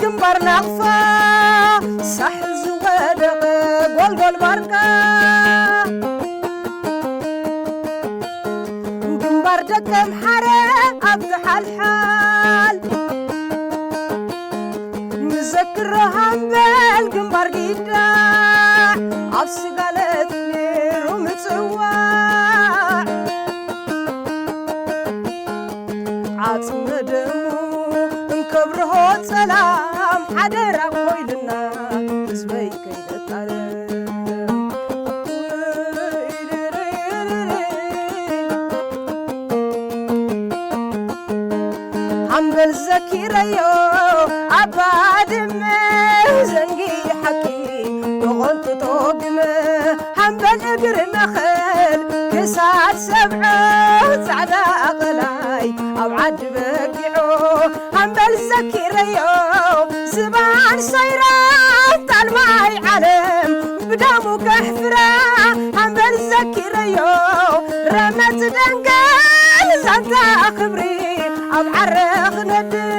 ግንባር ናቕፋ ሳሕል ዝወደቐ ጎልጎል ባርካ፣ ግንባር ደቀምሓረ ኣብቲ ሓልሓል፣ ንዘክሮ ሃምበል ግንባር ጊዳ፣ ኣብ ስጋለት ነይሩ ምጽዋዕ። ዓጽመ ደሙ እንከብርሆ ጸላም ሓደራ ኮይልና ህዝበይ ከይነጣለ። ሃምበል ዘኪረዮ ኣባ ድመ ዘንጊ ሓቂ ብኾንቱ ጦግመ ሃምበል እግሪ መኸል ክሳድ ሰብዖ ጻዕዳ ቀላይ ኣብ ዓዲ በጊዖ ሃምበል ዘኪረዮ ዝባን ሰይራ ጣልማይ ዓለም ብደሙ ከሕፍራ ሃምበል ዘኪረዮ ረመት ደንገል ዛንታ ክብሪ ኣብ ዓረ ክነድል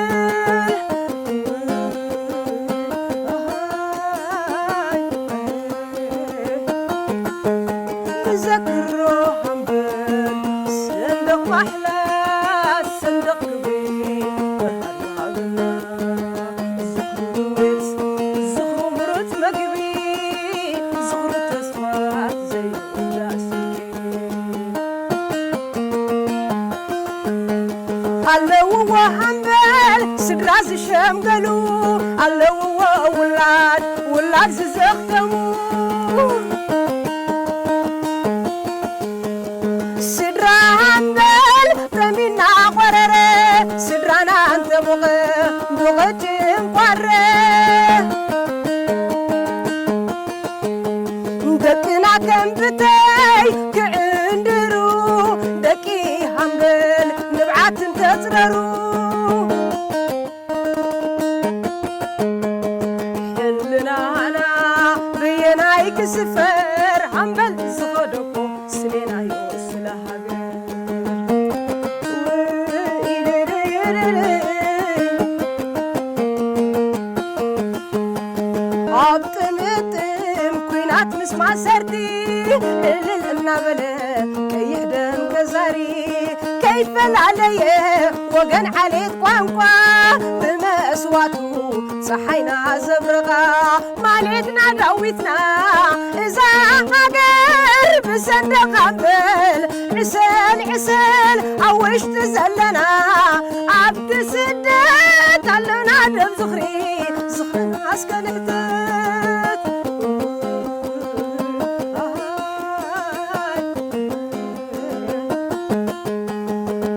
ንዘክሮ ሃምበል ሰንደቕ ማሕላ ሰንደቕ ክብሪ ዝኽሩ ምሩት መግቢ ዝኽሩ ተስፋ ዘይውዳእ ስንቂ ኣለውዎ ሃምበል ስድራ ዝሸምገሉ ኣለውዎ ውላድ ውላድ ዝዘኽተሙ ስድራ ሃምበል ደሚና ቆረረ ስድራና እንተሞቐ ብቕጭን ቋረ ደቅና ከም ብተይ ክዕንድሩ ደቂ ሃምበል ንብዓት እንተጽረሩ ሕልናና በየናይ ክስፈር ሃምበል ዝኸደኮ ስሜናዮ ስለ ሃገር ኣብ ጥምጥም ኲናት ምስ ማሰርቲ እልል እናበለ ቀይሕ ደም ከዛሪ ከይፈላለየ ወገን ዓሌት ቋንቋ ብመስዋቱ ፀሓይና ዘብረቓ ማሌትና ዳዊትና እዛ ሃገር ብሰንደቕ ኣምበል ዕሰል ዕሰል ኣብ ውሽጢ ዘለና ኣብቲ ስደት ኣለና ደም ዝኽሪ ዝኽርና እስከ ንሕተት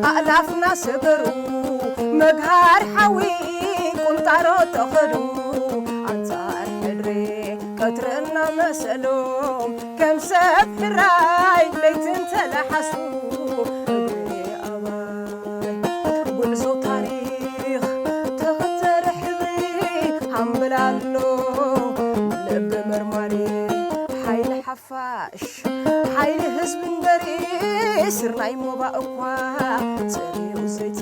ኣእላፍና ሰገሩ መግሃር ሓዊ ቁንጣሮ ተኸዱ ኣንጻር ሕድሪ ቀትሪ እናመሰሎም ከም ሰብ ሕራይ ለይቲ እንተለሓሱ እግሪ ኣባይ ጉዕዞ ታሪኽ ተኸተለ ሕድሪ ሃምብል ኣሎ ልቢ መርማሪ ሓይሊ ሓፋሽ ሓይሊ ህዝቢ እምበሪ ስርናይ ሞባእ እኳ ጸሪዩ ዘይጸ